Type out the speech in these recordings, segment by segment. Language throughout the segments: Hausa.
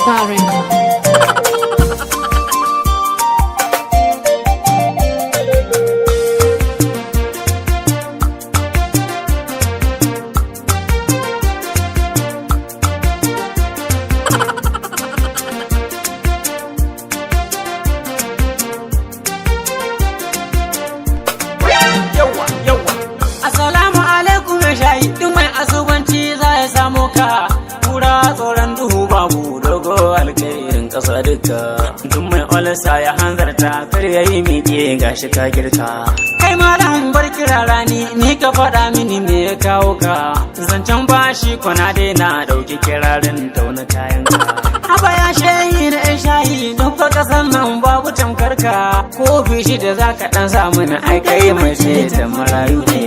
Star Records. Yawa yawa. Assalamu alaikum ya shayi, duk mai asubanci za ya samu ka. Kura tsoron duhu babu dogo alkhairin ƙasa duka. Duk mai olsa ya hanzarta kar ya yi miƙe gashi ka girka. Kai malam bar kirara ni, ni ka faɗa mini me ya kawo ka. Zancen bashi kwana daina ɗauki kirarin tauna kayan ka. Haba ya shayi na yan shayi, duk fa ƙasar nan babu tamkar ka. Kofi shida za ka ɗan samu na aikai mai ce ta marayu ne.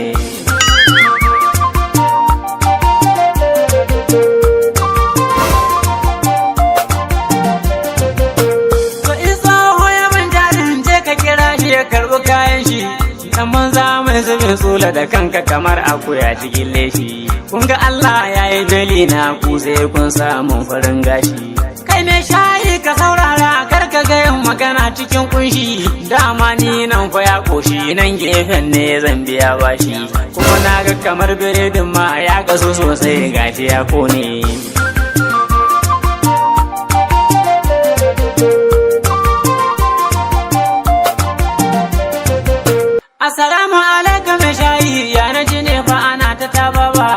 To in tsoho ya ban jarin je ka kira shi ya karɓi kayan shi. Dan banza mai zubin tsula da kanka kamar akuya cikin leshi. Kun ga Allah ya yi beli na ku sai kun samu farin gashi. Kai mai shayi ka saurara kar ka ga yin magana cikin kunshi. Dama ni nan fa ya koshi nan gefen ne zan biya bashi. Kuma na ga kamar biredin ma ya gasu sosai gashi ya kone. Assalamu alaikum mai shayi ya na ji ne fa ana ta taba ba.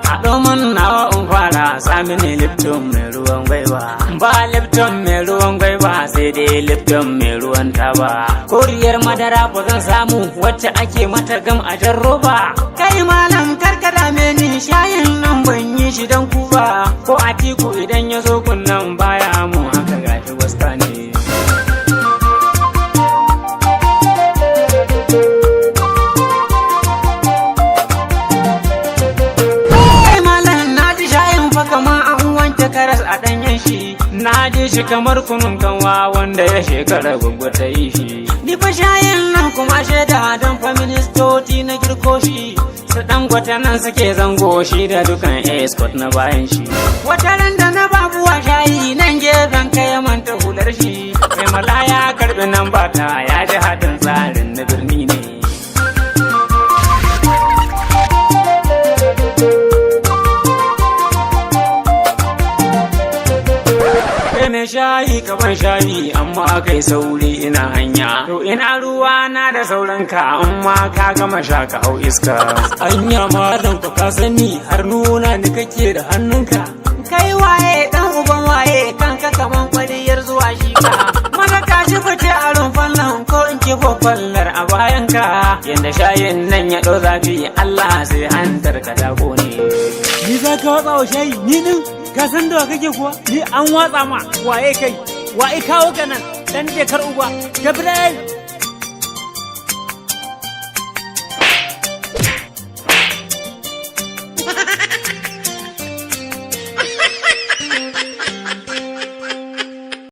Haɗo mun nawa in fara sami ne Lipton mai ruwan gwaiba. Ba Lipton mai ruwan gwaiba sai dai Lipton mai ruwan taba. Koriyar madara ba zan samu wacce ake mata gam a jan roba. Kai malam karkada meni shayin nan ban yi shi don ku ba. Ko Atiku idan ya zo kunnan baya mu haka gashi wasta ne. Kai malam na ji shayin fa kamar an wanke karas a ɗanyen shi. Na ji shi kamar kunun kanwa wanda ya shekara gwaggwa ta yi shi. Ni fa shayin nan kuma shaida don fa ministoci na girko shi. Su ɗan gwata nan suke zango shi da dukan escort na bayan shi. Wata ran da na babuwa shayi nan gefen kai ya manta hular shi. Mai malaya karɓi nan bata ya ji haɗin tsarin na birni ne. Kai mai shayi kaban shayi amma kai sauri ina hanya. To ina ruwa na da sauranka amma ka gama sha ka hau iska. Anya malam ka ka sani har nuna ni kake da hannunka. Kai waye dan uban waye kanka kaman kwariyar zuwa shika. Maza ka shi fice a rumfan nan ko in ki fallar a bayan ka. Yanda shayin nan ya ɗau zafi Allah sai hantar ka ta kone. Ni za ka watsa wa shayi ni din ka san da wa kake kuwa? Ni an watsa ma waye kai waye kawo ka nan dan jakar uba Gabriel.